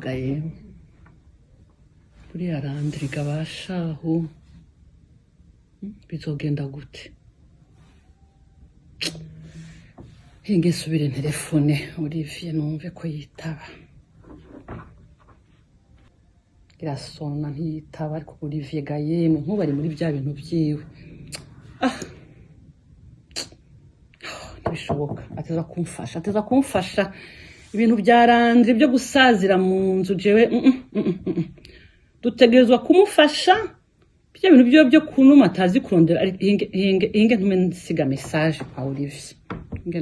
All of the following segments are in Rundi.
Ariko ga yewe, buriya arandiriga bashahu. Bizogenda gute? Hinge nsubire ntelefone Olivier numve ko yitaba. Irasona ntiyitaba. Ariko Olivier ga yemwe, nk'ubu ari muri bya bintu byiwe. Ah, ntibishoboka. Ateza kumfasha, ateza kumfasha. Ibintu byaranze byo gusazira mu nzu. Jewe Dutegerezwa kumufasha. Bya bintu byo kunuma atazi kurondera. Hinge, hinge, hinge ntume nsiga message kwa Olivier. Hinge.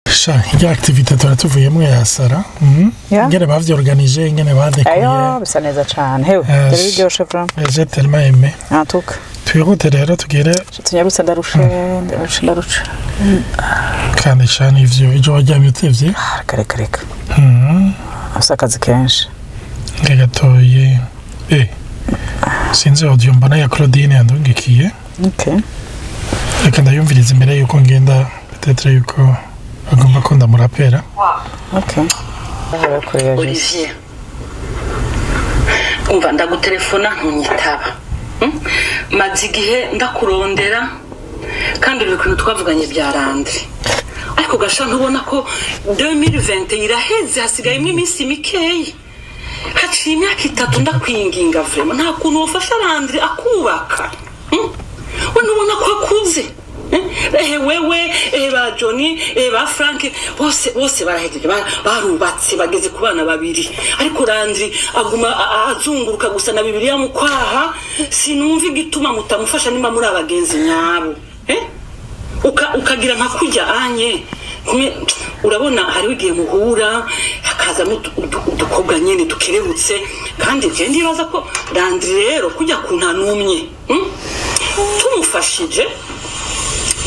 Sha, irya activité turatuvuyemo ya Sara. Ingene bavyorganije, ingene badekoye. Ayo, bisa neza cane hewe. Byari biryoshe vraiment. J'ai tellement aimé. En tout cas. Twihute rero tugere. Tunyarutse, ndarushe, ndarushe, ndarushe. Kandi sha nivyo, ejo waryamye utevye. Ah, reka, reka, reka. Afise akazi kenshi. Nge gatoye, sinzi, audio mbona ya Claudine yandungikiye. Reka ndayumviriza imbere yuko ngenda, peut-être yuko agomba ko ndamurapera. Okay. Aho kureba Jesse. Olivier, umva, ndagutelefona ntunyitaba. Maze igihe ndakurondera kandi uri ibintu twavuganye byaranze. Ariko gasha, ntubona ko 2020 iraheze, hasigayemo iminsi mikeyi? Haciye imyaka 3 ndakwinginga. Vraiment, nta kuntu wofasha Landry akubaka? We ntubona ko akuze? Ehe wewe, ehe ba Johnny, ehe ba Frank, bose bose barahejeje, barubatse, bageze ku bana babiri. Ariko Landry aguma azunguruka gusa na Bibiliya mu kwaha. Sinumva igituma mutamufasha nimba muri abagenzi nyabo, eh? Ukagira nka kurya anye kumwe. Urabona hariho igihe muhura hakazamo udukobwa nyene dukerebutse. Kandi je ndibaza ko Landry rero kujya kuntanumye, Tumufashije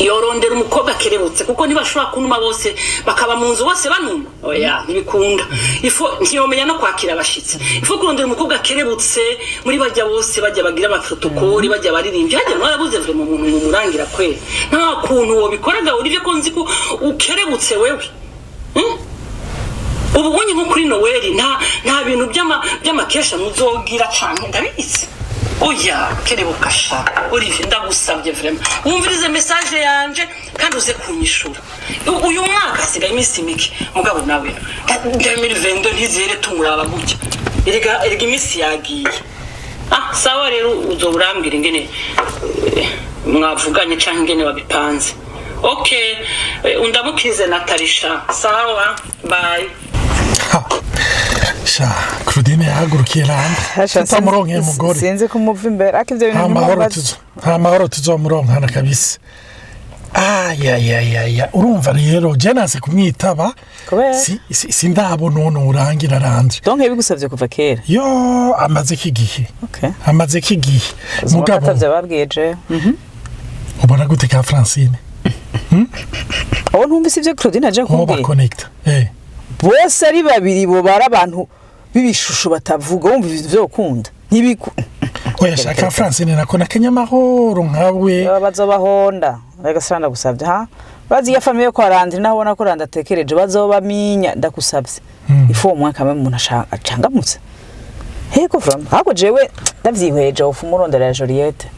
yorondera umukobwa akerebutse, kuko ntibashobora kunuma bose, bakaba mu nzu bose banuma. Oya, ntibikunda. Il faut ntiyomenya no kwakira abashitsi. Il faut kurondera umukobwa akerebutse muri bajya bose, bajya bagira ama protocole, bajya baririmbye hajya. Mwarabuze vraiment umuntu mumurangira kweli? Nta kuntu wobikoraga, Olivier, ko nzi ko ukerebutse wewe, Ubu bunye nko kuri Noweli nta bintu by'amakesha muzogira canke ndabizi. Oya, kerebuka sha Olivier, ndagusabye vraiment, wumvirize message yanje kandi uze kunyishura. Uyu mwaka hasigaye iminsi mike, mugabo nawe 2022 ntizere tumuraba gutya. Erega, erega iminsi yagiye. Ah, sawa rero, uzoba urambwira ingene mwavuganye canke ingene babipanze. Okay, undamukize Natarisha. Sawa, bye. Ha. Sha, Claudine yahagurukiye Landry, tutamuronkeye umugore. Sinzi kumuva imbere, ariko ivyo bintu Nta mahoro. ntimubaze. Nta mahoro tuzomuronkana kabisa. Ayayayaya, urumva rero je nanse kumwitaba. Kubera? Sindabona uwo urangira Landry. Donc bigusavye kuva kera? Yo, amaze igihe. Amaze igihe. Mugabo Mugabo atavyo babwiye je. Ubona gute ka Francine? Aho ntumvise ivyo Claudine aje Uwo kumbwira. bakonekta. Bose ari babiri bo bari abantu b'ibishusho batavuga, wumva ivyo ukunda ntibiku. Oya, shaka Francine nako nakanyamahoro nkawe. Bazobahonda. Reka sira, ndagusavye ha, bazi iyo famille kwa Landry, naho ubona ko Landry atekereje, bazobaminya. Ndagusavye, il faut au moins quand même umuntu acangamutse. Hego vraiment, ahubwo jewe ndavyihweje, wofu umurondera Juliette.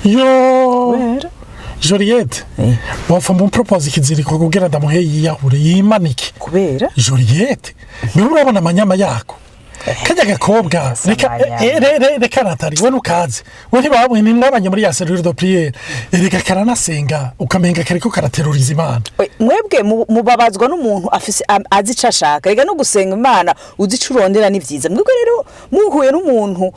Yo. Kubera? Juliette? Wapfa mupropose ikiziriko kugira ndamuhe yiyahure, yimanike. Kubera? Juliette niwe urabona amanyama yako kajya gakobwa. Reka. Amanyama. Reka Natali, we nukaze we ntibabonye nimwabanye muri ya cellule de prière. Reka, karanasenga ukamenga kariko karateruriza Imana. Oye, mwebwe mubabazwa n'umuntu afise azi ico ashaka. Rega no gusenga Imana uzi ico urondera ni vyiza. Mwebwe rero muhuye n'umuntu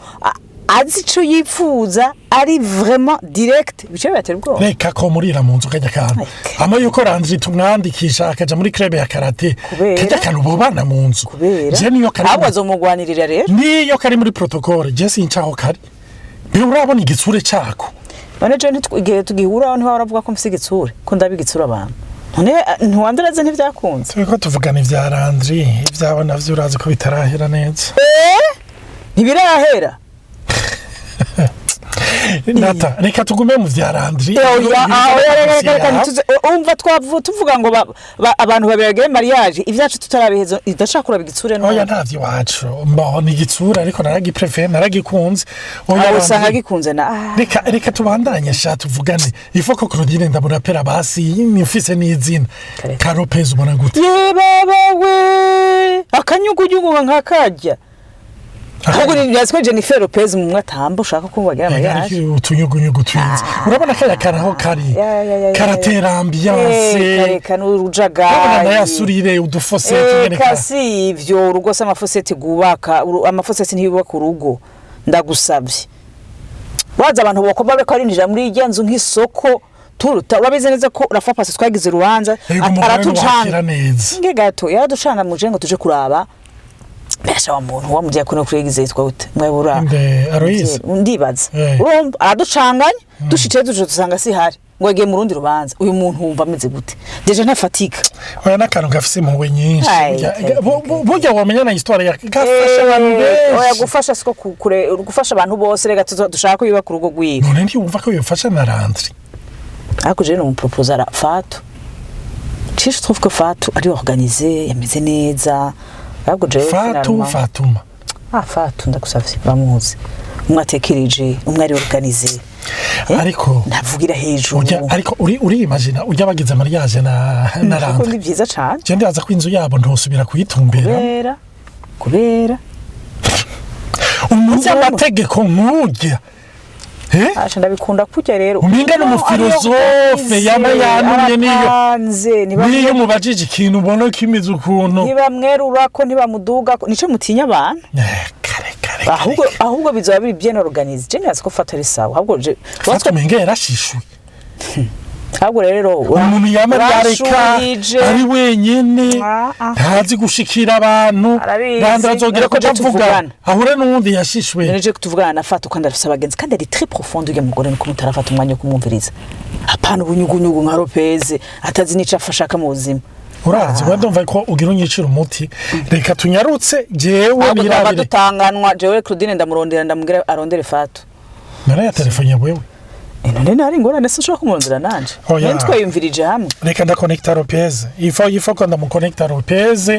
azi ico yipfuza, ari vraiment direct, bice bibatera ubwoba. Reka ko murira mu nzu kajya kantu. Eka. Ama yuko Landry tumwandikisha akaja muri club ya karate. Kubera? Kajya kantu bobana mu nzu. Kubera? Je niyo kari Ahubwo azomugwanirira rero. Niyo kari muri protocole, je sincaho kari. Mbe urabona igitsure cako? None je igihe tugihuraho ntiwaba uravuga ko mfise igitsure, ko ndaba igitsure abantu? None ntiwanduraze, ntivyakunze. Turiko tuvugana ivya Landry, ivyabo navyo urazi ko bitarahera neza. Eh, ntibirahera. Nata, reka tugume mu vya Landry. Oya, oya, reka, reka, umva, tuvuga ngo abantu babiri bagire mariage, ivyacu tutarabiheza, idashaka kuraba igitsure Oya. None Ntavyo iwacu, mbo ni igitsure, ariko naragiprefere, naragikunze. Oya. Abo usanga Landry. gikunze na ah. Reka tubandanye sha, tuvugane ifo ko Claudine ndamurapera basi mfise n'izina. Kare. Ka Lopez ubona gute? Ye baba we, akanyugunyugu nka karya, ahubwo ni ko Jennifer Lopez mu mwatamba ushaka ko bagira mariage. Utunyugunyugu twiza, urabona kaya karaho kari Ya, ya, ya, ya, karatera ambiance. Kareka Urabona n'urujagari. Na yasurire udufosete nyene. Kasi ivyo urugo si amafoseti gubaka, amafoseti ntiyubaka urugo, ndagusabye. Waza abantu bakoma bariko barinjira muri irya nzu nk'isoko turuta, urabizi neza ko rafa pasi twagize urubanza. Ego, umugore Aratucanga. wakira neza. Nge gato yaraducanga muje ngo tuje kuraba mbese wa muntu wa mudiyakoni kuri église yitwa gute mwebura? Nde, Aloise? Ndibaza. Eh. Urumva araducanganya, dushitse tuje dusanga si hari, ngo yagiye mu rundi rubanza. Uyu muntu wumva ameze gute? Déjà ntafatika. Oya, n'akantu gafise impuhwe nyinshi. Ai, Burya wamenya na histoire ya gafasha abantu Oya. benshi. Gufasha siko kure gufasha abantu bose, rega dushaka ko yubaka urugo rwiwe. None ntiwumva ko yofasha na Landry? Ariko jewe nomuproposa Fatu. Je trouve que Fatu ari organisé, yameze neza, ahubwo jewe Fatu? Fatuma? Ah, Fatu, ndagusavye, bamuzi, umwe atekereje, umwe ari organisé. Ariko ntavugira hejuru. Ujya ariko uri urimagina ujya bagize mariage na Kuko Landry? Ni byiza cane. Je ndibaza ko inzu yabo ntosubira kuyitumbera. Kubera Umunyamategeko nk'urya. Eh? Asha, ndabikunda kurya rero. Umenga ni umufilozofe, yama yanumye niyo. Arapanze. Niyo mubajije ikintu ubona kimeze ukuntu. Ntibamwerura ko ntibamuduga ko nico mutinya abantu. Kare kare. Ahubwo Kare. ahubwo bizoba biri bien organisé. Je nibaza ko Fatu ari sawa, ahubwo je Fatu umenga yarashishuye. Ahubwo rero Umuntu yama yareka urashuhije. ari wenyene, Ah, ah. ntazi gushikira abantu. Arabizi. Landry azogira ko Ariko je avuga tuvugana. ahure n'uwundi yashishwe. None je tuvugana na Fatu kandi arafise abagenzi, kandi ari très profonde ujya mugore, nuko mutarafata umwanya wo kumwumviriza, apana ubunyugunyugu nka Lopez atazi n'ico afashaka mu buzima. Urazi, we ndumva ko ugira unyicira umuti, reka tunyarutse jewe Ahubwo twaba nirabire. dutanganwa. Jewe Claudine ndamurondera, ndamubwira arondere Fatu. None ya telefone wewe? None ntari ingorane, sinshobora kumurondera nanje? Oya. None twayumvirije hamwe. Reka ndakonekita Lopez, ifo ko ndamukonekita Lopez.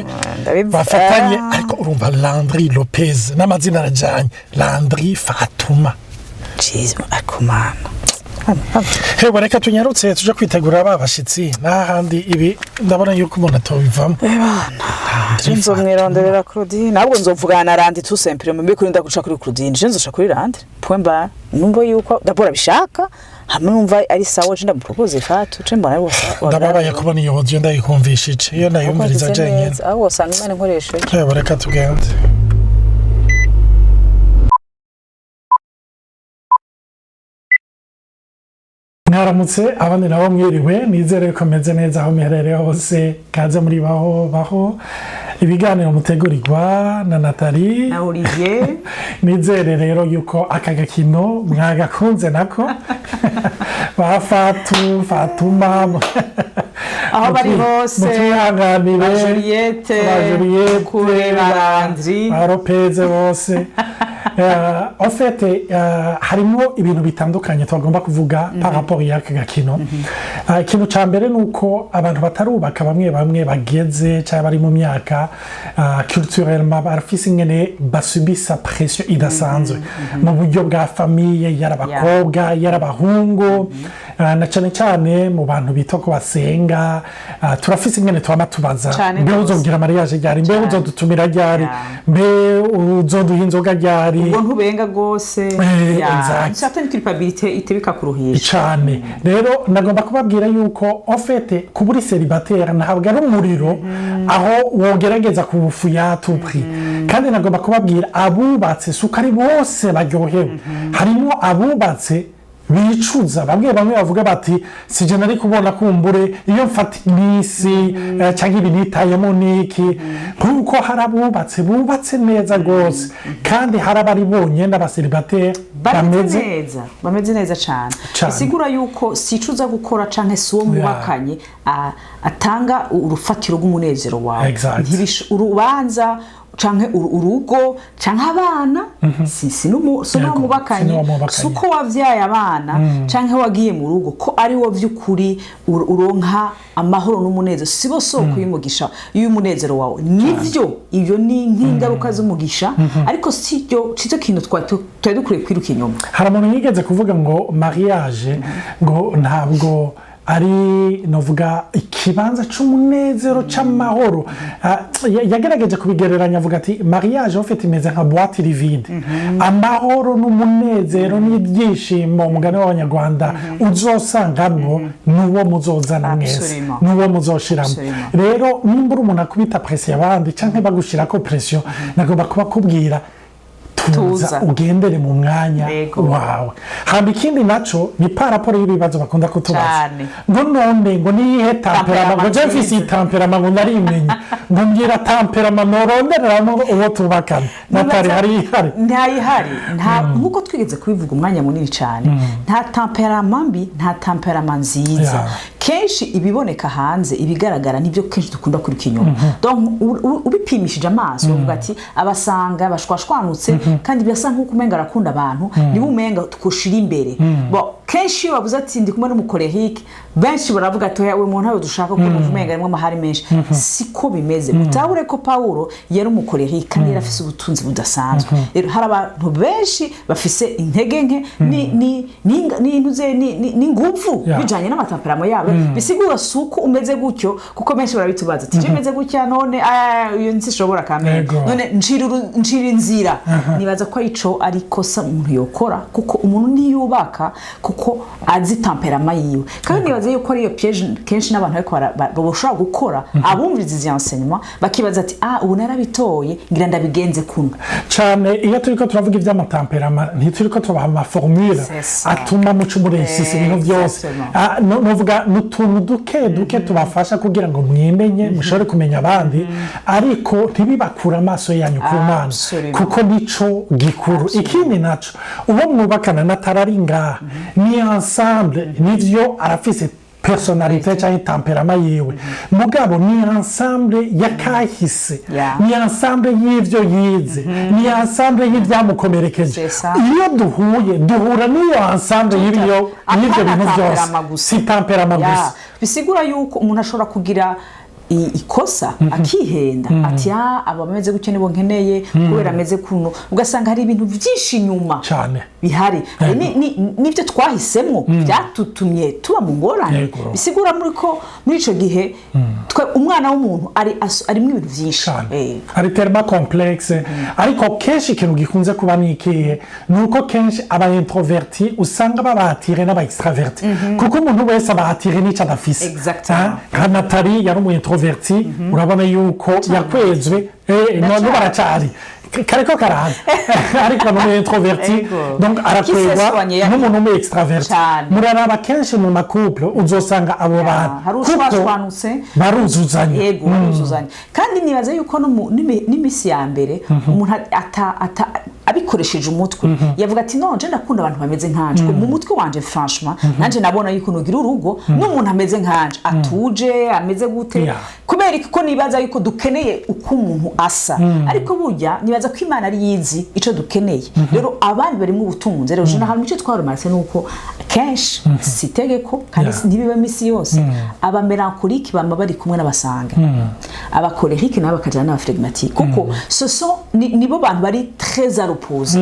Bafatanye. Ah. Ariko urumva Landry Lopez n'amazina arajanye, Landry Fatuma. Jeez, ariko mana. Hewe, reka tunyarutse tuje kwitegura ba bashitsi, n'ahandi ibi ndabona yuko umuntu atobivamo. Landry. Nzomwironderera Claudine, ntabwo nzovugana na Randi tout simplement. Mbe kuri ndaguca kuri Claudine, je nzoca kuri Randi, point barre. Numva yuko d'abord abishaka, hamwe numva ari sawa, je ndamupropose Fatu, je mbona ari Ndababaye kubona iyo audio ndayikumvishije, iyo ndayumviriza jenyine. Aho wasanga Imana inkoresheje. Hewe, reka tugende. Mwaramutse, abandi nabo mwiriwe. Nizere ko meze neza aho muherereye hose. Kaze muri Baho Baho, ibiganiro mutegurirwa na Nathalie Na Olivier. Nizere rero yuko aka gakino mwagakunze, nako ba Fatu, Fatuma, Aho bari hose, mutwihanganire. Ba Juliette, ba Juliette, Kure, ba Landry. Ba Lopez bose. En fait, harimo ibintu bitandukanye twagomba kuvuga par rapport y'aka gakino. Ikintu ca mbere ni uko abantu batarubaka, bamwe bamwe bageze cyangwa bari mu myaka, culturellement barafise ingene basubisa pression idasanzwe mu buryo bwa famille, yari abakobwa, yari abahungu, na cyane cyane mu bantu bita ko basenga. Turafise ingene twama tubaza: Cane mbe gose. uzogira mariage ryari? Mbe Cane. uzodutumira ryari? Yeah. Mbe uzoduha inzoga ryari? Ubwo ntubenga rwose. Exact. Une certaine culpabilité itebika kuruhisha. Cyane. Rero nagomba kubabwira yuko en fait kuba uri célibataire ntabwo ari umuriro aho wogerageza kuwufuya tout prix. Kandi nagomba kubabwira abubatse, si uko ari bose baryohewe. Harimo abubatse bicuza, bamwe bamwe bavuga bati: "Sije nari kubona kumbure iyo mfata iminsi, cyangwa ibi nitayemo niki." Nk'uko hari abubatse bubatse neza rwose, kandi hari abari bonyine n'abaseribateri bameze neza, bameze neza cyane. Cane. Bisigura yuko sicuza gukora canke si uwo mwubakanye atanga urufatiro rw'umunezero wawe. Exact. Urubanza Canke urugo canke abana, si Yego, n'uwo mubakanye. Si n'uwo mubakanye. Si uko wavyaye abana canke wagiye mu rugo ko ari wo vy'ukuri uronka amahoro n'umunezero. Si bo soko y'umugisha, y'umunezero wawe. Nivyo, ibyo ni nk'ingaruka z'umugisha, ariko si ryo, si cyo kintu twari dukwiye kwiruka inyuma. Hari umuntu yigeze kuvuga ngo mariage ngo ntabwo ari, novuga, ikibanza c'umunezero, c'amahoro. Ah, yagerageje kubigereranya avuga ati mariage en fait imeze nka boîte iri vide. Amahoro n'umunezero n'ibyishimo, umugani w'Abanyarwanda, uzosangamwo n'uwo muzozana mwese, n'uwo muzoshiramo. Rero nimba uri umuntu akubita pression abandi canke bagushirako pression, nagomba kubakubwira tuza, Tuza. ugendere mu mwanya wawe. Hamba ikindi naco ni par rapport y'ibibazo bakunda kutubaza ngo none ngo niyihe tempérament, ngo je mfise iyi tempérament, ngo narimenye, ngo mbwira tempérament norondereramo uwo tubakana. Natari, hari ihari? Ntayihari, nta. Nk'uko twigeze kubivuga umwanya munini cyane, nta tempérament mbi, nta tempérament nziza. Kenshi ibiboneka hanze, ibigaragara, nibyo kenshi dukunda kwiruka inyuma. Donc ubipimishije amaso uvuga ati abasanga bashwashwanutse kandi birasa nk'uko umenga arakunda abantu, niba umenga twoshira imbere. Bon, kenshi iyo bavuze ati ndi kumwe n'umucolérique, benshi baravuga ati oya, we muntu ntawe dushaka kuko numva umenga arimwo amahari menshi. Siko bimeze. Mutahure ko Pawulo yari umucolérique kandi yari afise ubutunzi budasanzwe. Rero hari abantu benshi bafise intege nke n'inguvu bijanye n'amatempérament yabo. Bisigura si uko umeze gutyo, kuko benshi barabitubaza ati je meze gutya none, ah, iyo nsishobora kamere none ncira inzira. Nibaza ko arico ari ikosa umuntu yokora, kuko umuntu ntiyubaka kuko azi tempérament yiwe. Kandi nibaza yuko ariyo piège kenshi n'abantu ariko bashobora gukora, abumviriza izi enseignement bakibaza ati ah, ubu narabitoye, ngira ndabigenze kuno. Cyane iyo turiko turavuga iby'amatempérament, ntituriko tubaha amaformule C'est ça. atuma muca muresisa ibintu byose. Ah, novuga ni utuntu duke duke tubafasha kugira ngo mwimenye, mushobore kumenya abandi, ariko ntibibakure amaso yanyu ku Mana, kuko nico gikuru. Ikindi naco, uwo mwubakana natarari ngaha, ni ensemble. Nivyo, arafise personnalité cyangwa tempérament yiwe, mugabo ni ensemble y'akahise, ni ensemble y'ivyo yize, ni ensemble y'ibyamukomerekeje. C'est ça. Iyo duhuye, duhura n'iyo ensemble y'ibyo Apana bintu byose. tempérament gusa. Si tempérament gusa. Bisigura yuko umuntu ashobora kugira ikosa akihenda ati ah, aba bameze gutya nibo nkeneye kubera ameze kuno, ugasanga hari ibintu byinshi inyuma bihari. Hari n'ibyo twahisemo byatutumye tuba mu ngorane. Bisigura muri ko muri ico gihe twe umwana w'umuntu ari arimwo ibintu byinshi. Ari tellement complexe. Ariko kenshi ikintu gikunze kuba ni ikihe? Ni uko kenshi aba introverti usanga baba attiré n'aba extraverti, kuko umuntu wese aba attiré n'icyo adafise. Ah, nka Natali yari umu introverti, urabona yuko yakwezwe, none baracari kariko karaza, ariko ni umu introverti. Donc arakwegwa Qui s'est soigné. n'umuntu w'umu extraverti. Muraraba kenshi mu macouple uzosanga abo bantu hari kuko ushwashwanutse. Baruzuzanya. Yego, baruzuzanya. Kandi nibaza yuko no n'imisi ya mbere umuntu abikoresheje umutwe yavuga ati non, je ndakunda abantu bameze nkanje. Mu mutwe wanje, franchement, nanje nabona yuko nugira urugo n'umuntu ameze nkanje, atuje, ameze gute, kubera iki? Ko nibaza yuko dukeneye uko umuntu asa. Ariko burya nibaza ko Imana ari yizi ico dukeneye. Rero abandi barimo ubutunzi. Rero je ahantu icyo twarumaritse ni uko kenshi si itegeko kandi ntibiba imisi yose. Abamélancolique bama bari kumwe n'abasanguins, abacolérique nabo bakajana n'abaflegmatique, kuko ce sont nibo bantu bari très à l'opposé.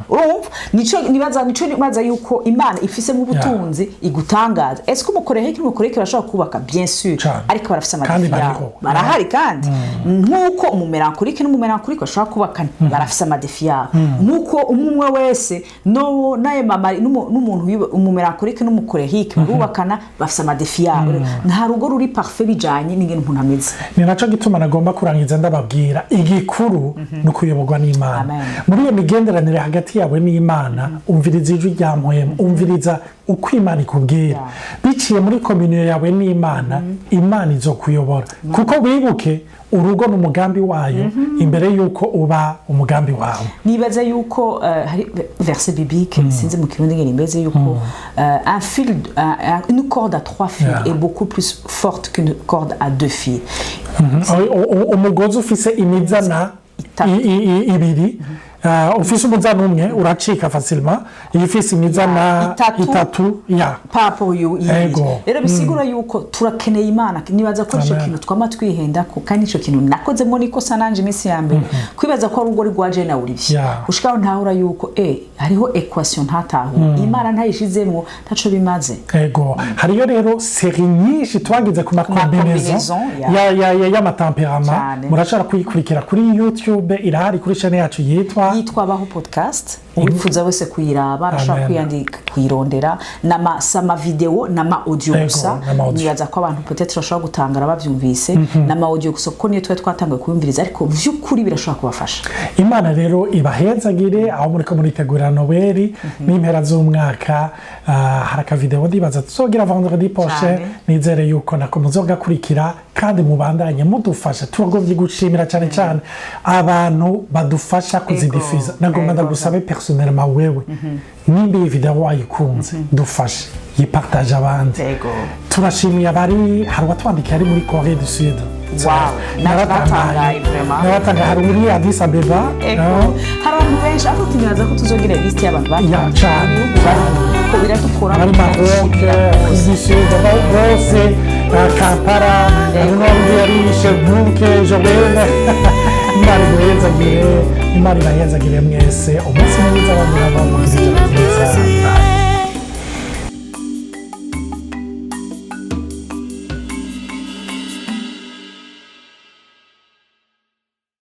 Urumva nico nibaza yuko Imana ifisemo ubutunzi igutangaza. Est-ce que umucolérique n'umucolérique bashobora kubaka? Bien sûr. Ariko barafise Kandi amadéfis bariho. yabo. Barahari. Kandi nk'uko umumélancolique n'umumélancolique bashobora kubaka, barafise amadéfis yabo, nk'uko umwe umwe wese no n'ayo mama n'umuntu umumélancolique n'umucolérique barubakana, bafise amadéfis yabo. Nta rugo ruri parfait, bijanye n'ingene umuntu ameze. Ni nacyo gituma nagomba kurangiza ndababwira, igikuru ni ukuyoborwa n'Imana. Amen. Muri iyo migenderanire hagati yawe n'Imana, umviriza ijwi rya Mpwemu, umviriza uko Imana ikubwira. Biciye muri communion yawe n'Imana, Imana izokuyobora, kuko wibuke, urugo ni umugambi wayo imbere y'uko uba umugambi wawe. Nibaza yuko hari verset biblique, sinzi mu Kirundi ngene imeze, yuko un fil un, un- une corde à trois fils est beaucoup plus forte qu'une corde à deux fils. Umugozi ufise imizana Ibiri. Ufise umuzana umwe uracika facilement, iyo ufise imizana Itatu. Itatu ya Papa uyu Ego. Rero bisigura yuko turakeneye Imana. Nibaza ko ico Amen. kintu twama twihenda ko, kandi ico kintu nakozemwo nikosa nanje iminsi ya mbere, kwibaza ko ari urugo rwa na Olivier, gushikaho ntahura yuko hariho équation ntatahura, Imana ntayishizemwo ntaco bimaze. Ego, hariyo rero série nyinshi twagize ku ma combinaisons ma combinaisons, ya. Y'ama tempéraments. Cyane. Murashobora kuyikurikira kuri YouTube, irahari kuri chaîne yacu yitwa Yitwa Baho Podcast. Uwifuza wese kuyiraba arashobora Amen. kwiyandika, kuyirondera. Nama sama vidéo, nama audio gusa. Nama audio. Nibaza ko abantu peut-être bashobora gutangara bavyumvise nama audio gusa, kuko niyo twari twatanguye kubumviriza, ariko vy'ukuri birashobora kubafasha. Imana rero ibahezagire aho muriko muritegura Noweli n'impera z'umwaka. Hari aka vidéo ndibaza tuzogira vendredi prochain. Cyane. Nizere yuko nako muzogakurikira kandi mubandanye mudufasha. Turagombye gushimira cyane cyane abantu badufasha kuzidifiza. Nagomba ndagusabe personnellement wewe, nimba iyi vidéo wayikunze, dufashe yipartage abandi. Turashimiye abari, hari uwatwandikiye ari muri Corée du Sud. Wow, Naratangaye. naratangaye vraiment. Naratangaye. Hari uri Addis Abeba. Ego. Hari abantu benshi, ariko tunibaza ko tuzogira liste y'abantu Ya, cane. ibihugu bari ko biradukora. Ari Maroc, Afrique du Sud, bose, Kampala, hari n'undi yari Sherbrooke, Joel. Imana iguhezagire, Imana ibahezagire mwese. Umunsi mwiza, abantu baba mugize ijoro ryiza.